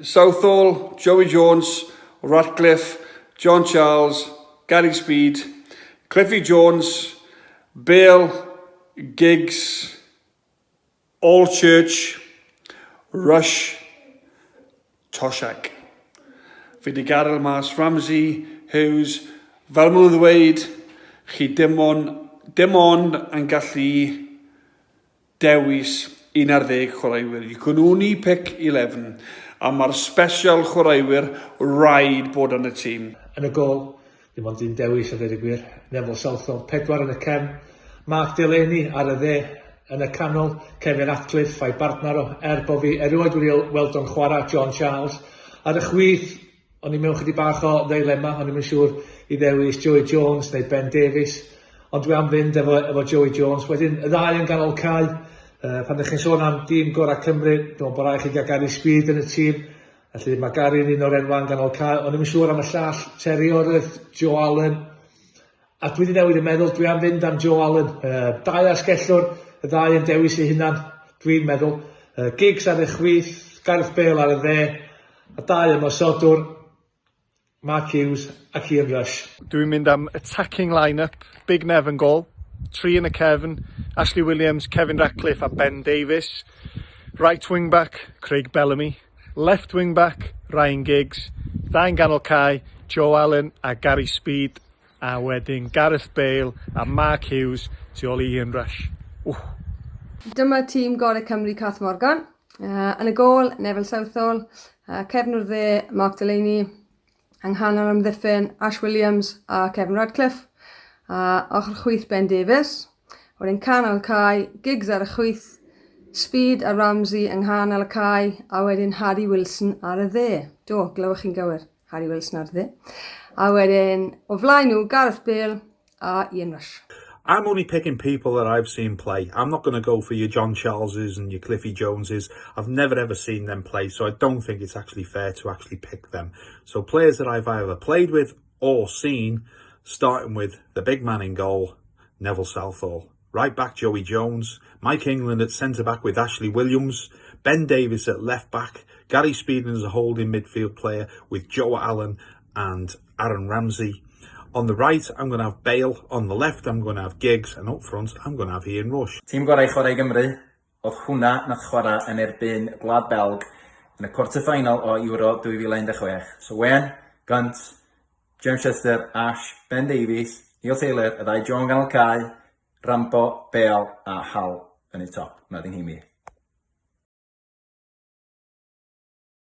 Southall, Joey Jones, Ratcliffe, John Charles, Gary Speed, Cliffy Jones, Bale, Giggs, Allchurch, Rush, Toshack. Fi 'di gadael mas Ramsey, Hughes, fel maen nhw'n ddweud, chi dim ond, dim ond yn gallu dewis 11 chwaraewyr. You can only pick 11. A mae'r special chwaraewyr rhaid bod yn y tîm. Yn y gôl, dim ond un dewis a dweud y gwir, Neville Southall, pedwar yn y cefn, Mark Delaney ar y dde, yn y canol, Kevin Ratcliffe a'i bartner o, er bo fi erioed wedi weld o'n chwarae, John Charles. Ar y chwith, O'n i mewn chydig bach o ddeilema, o'n i'm yn siŵr i ddewis Joey Jones neu Ben Davies, ond dwi am fynd efo, efo Joey Jones. Wedyn, y ddau yn ganol cae, uh, pan ydych chi'n sôn am dîm gorau Cymru, dwi'n meddwl bod rhaid chi gael Gary Speed yn y tîm, felly mae Gary yn un o'r enwau yn ganol cae. O'n i'm yn siŵr am y llall, Terry Orith, Joe Allen, a dwi wedi newid y meddwl, dwi am fynd am Joe Allen. Uh, dau asgellwr, y ddau yn dewis eu hunan, dwi'n meddwl. Uh, Giggs ar y chwith, Gareth Bale ar y dde, A dau ymosodwr, Mark Hughes ac Ian Rush. Dwi'n mynd am attacking line-up, Big Nev yn gôl, tri yn y cefn, Ashley Williams, Kevin Ratcliffe a Ben Davies. Right wing back, Craig Bellamy. Left wing back, Ryan Giggs. Ddau'n ganol cae, Joe Allen a Gary Speed. A wedyn Gareth Bale a Mark Hughes tu ôl i Ian Rush. Ww! Dyma tîm gorau Cymru Cath Morgan. Uh, yn y gôl, Neville Southall, uh, cefnwr dde, Mark Delaney, yng nghanol amddiffyn, Ash Williams a Kevin Radcliffe, a ochr chwith Ben Davies. Wedyn canol cae, Giggs ar y chwith, Speed a Ramsey yng nghanol y cae, a wedyn Harry Wilson ar y dde. Do, glywch chi'n gywir. Harry Wilson ar dde. A wedyn, o flaen nhw, Gareth Bale a Ian Rush. I'm only picking people that I've seen play. I'm not going to go for your John Charleses and your Cliffy Joneses. I've never ever seen them play, so I don't think it's actually fair to actually pick them. So players that I've either played with or seen, starting with the big man in goal, Neville Southall. Right back, Joey Jones. Mike England at centre back with Ashley Williams. Ben Davies at left back. Gary Speedman as a holding midfield player with Joe Allen and Aaron Ramsey. On the right, I'm going to have Bale. On the left, I'm going to have Giggs. And up front, I'm going to have Ian Rush. Tîm gorau chwarae i Gymru oedd hwnna nath chwarae yn erbyn Gwlad Belg yn y quarter final o Euro 2016. So Wayne, Gunt, James Chester, Ash, Ben Davies, Neil Taylor, y ddau John ganol cae, Rambo, Bale a Hal yn y top. Hwnna 'di nhîm i.